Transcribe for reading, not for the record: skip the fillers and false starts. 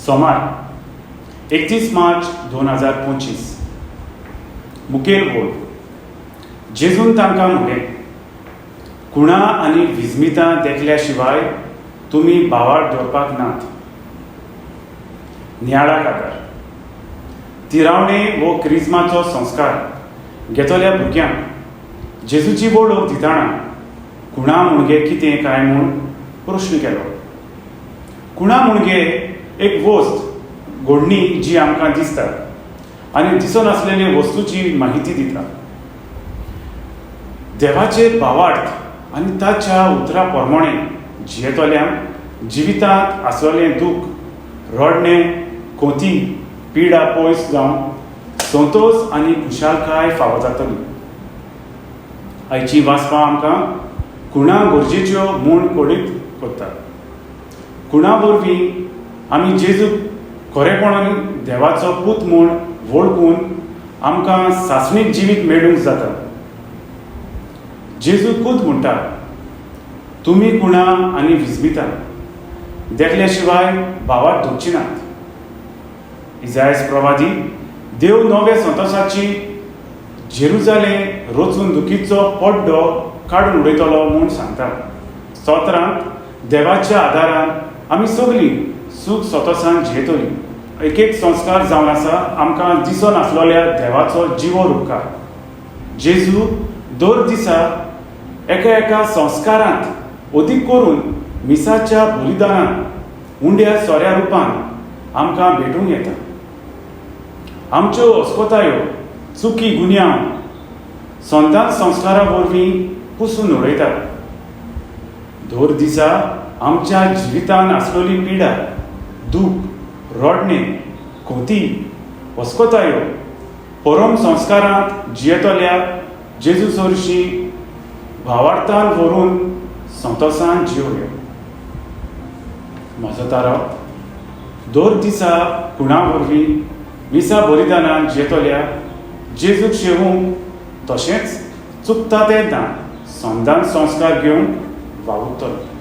सोमार, 31 मार्च 2025. मुखेल ओळ. जेजून तांकां म्हणलें, खुणा आनी विस्मितां देखल्या शिवाय तुमी भावार्थ दवरपाक नात. नियाळाक आदार. तिरावणे वो क्रिज्माचो संस्कार घेतल्या भुरग्यांक जेजूची वळख दितना खुणा म्हणजे कितें काय म्हूण प्रश्न केलो. खुणा म्हणजे एक वस्त, घडणी जी आमकां दिसता आनी दिसनासलेली वस्तूची माहिती दिता. देवाचे भावार्थ आनी ताच्या उतरा प्रमाणे जियेतल्यांक जिवितांत आसलेलें दूख, रडणें, कोती, पिडा पयस जावन संतोश आनी खुशालकाय फावो जातली. आयची वाचपां आमकां खुणा गरजेच्यो म्हूण कळीत करता. खुणा वरवीं आमी जेजूक खरेपणान देवाचो पूत म्हूण वळखून आमकां सासणीक जिवीत मेळूंक जाता. जेजू खूद म्हणटा, तुमी खुणा आनी विस्मितां देखल्या शिवाय भावार्थ दवरची नात. इजायस प्रवादी देव नव्या संतोशाची जेरुजालेम रचून दुखीचो पड्डो काडून उडयतलो म्हूण सांगता. स्तोत्रांत देवाच्या आदारान आमी सगळीं सूख संतोशान जियेतलीं. एक एक संस्कार जावन आसा आमकां दिसनासलेल्या देवाचो जिवो रुपकार. जेजू दर दिसा एका एका संस्कारांत, अदीक करून मिसाच्या बलिदानांत, उंड्या सोऱ्या रुपान आमकां भेटूंक येता. आमच्यो अस्कोतायो, चुकी, गुन्यांव संतान संस्कारा वरवीं पुसून उडयतात. दर दिसा आमच्या जिवितान आसलेली पिडा, दूख, रडणें, खोती, अस्कोतायो परम संस्कारांत जियेतल्या जेजू सरशी भावार्थान व्हरून संतोसान जिवया. म्हजो तारो, दर दिसा खुणा वरवीं मिसा बलिदानान जियेतल्या जेजूक शेवूंक तशेंच चुकता तेन्ना संदान संस्कार घेवंक वावुरतलो.